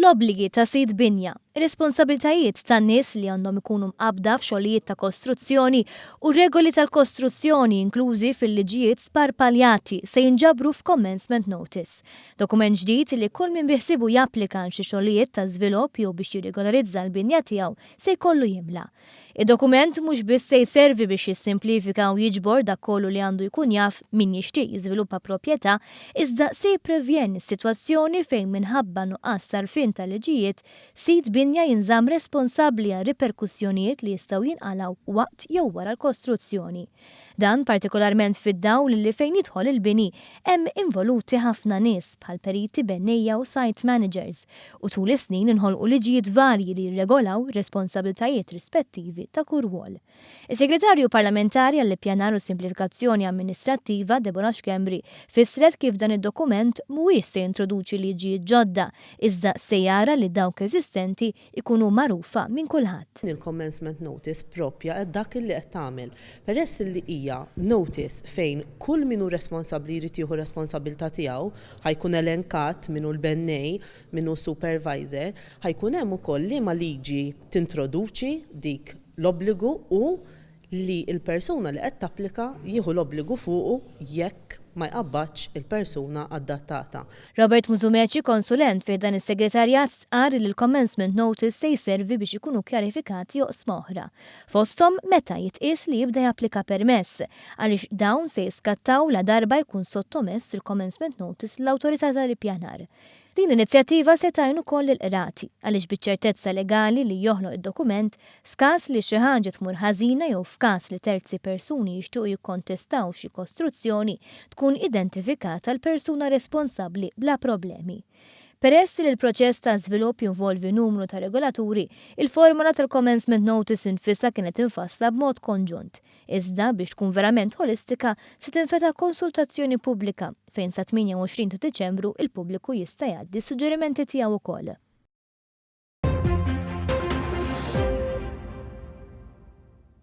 L-obbligi ta' sid binja, ir-responsabbiltajiet tan-nies li għandhom ikunu mqabbda f'xogħlijiet ta' kostruzzjoni u r-regoli tal-kostruzzjoni inklużi fil-liġijiet sparpaljati se jinġabru f'Commencement Notice, dokument ġdid li kull min biħsiebu japplika għal xi xogħlijiet ta' żvilupp jew biex jirregolarizza l-binja tiegħu se jkollu jimla. Id-dokument mhux biss se jservi biex jissimplifika u jiġbor dak kollu li għandu jkun jaf min jixtieq jiżviluppa proprjetà, iżda se jipprevjeni s-sitwazzjoni fejn minħabba nuqqas t'għarfien tal-liġijiet, sid binja jinżamm responsabbli għal riperkussjonijiet li jistgħu jinqalgħu waqt jew wara l-kostruzzjoni. Dan partikolarment fid-dawl li fejn jidħol il-bini hemm involuti ħafna nies bħal periti, bennejja u site managers u tul is-snin inħolqu liġijiet varji li jirregolaw ir-responsabbiltajiet rispettivi ta' kull rwol. Is-Segretarju Parlamentari għall-Ippjanar u Simplifikazzjoni Amministrattiva, Deborah Schembri, fissret kif dan id-dokument mhuwiex se jintroduċi liġijiet ġodda iżda se jara li dawk eżistenti jkunu magħrufa minn kulħadd. Il-commencement notice proprja dak li qed tagħmel. Peress li hija notice fejn kull min hu responsabbli jrid jieħu responsabbiltà tiegħu, ħa jkun elenkat min hu l-bennej, min hu supervisor, ħa jkun hemm ukoll liema liġi tintroduċi dik l-obbligu u li l-persuna li qed tapplika jieħu l-obbligu fuqu jekk ma jqabbadx il-persuna adattata. Robert Musumeci, konsulent fi dan is-segretarjat, stqarr li l-commencement notice se jservi biex ikunu kjarifikati oqsma oħra. Fosthom meta jitqies li jibda japplika permess, għaliex dawn se jiskattaw la darba jkun sottomess il-commencement notice l-awtorità tal-ippjanar. Din l-inizjattiva se tgħin ukoll il-qrati għaliex biċ-ċertezza legali li joħloq id-dokument f'każ li xi ħaġa tmur ħażina jew f'każ li terzi persuni jixtiequ jikkontestaw xi kostruzzjoni tkun identifikata l-persuna responsabbli bla problemi. Peress li l-proċess ta' żvilupp jinvolvi numru ta' regolaturi, il-formula tal-commencement notice infisha kienet infassla b'mod konġunt. Iżda biex tkun verament holistika se tinfetaħ konsultazzjoni pubblika fejn sa 28 ta' Diċembru il-pubbliku jista' jgħaddi suġġerimenti tiegħu wkoll.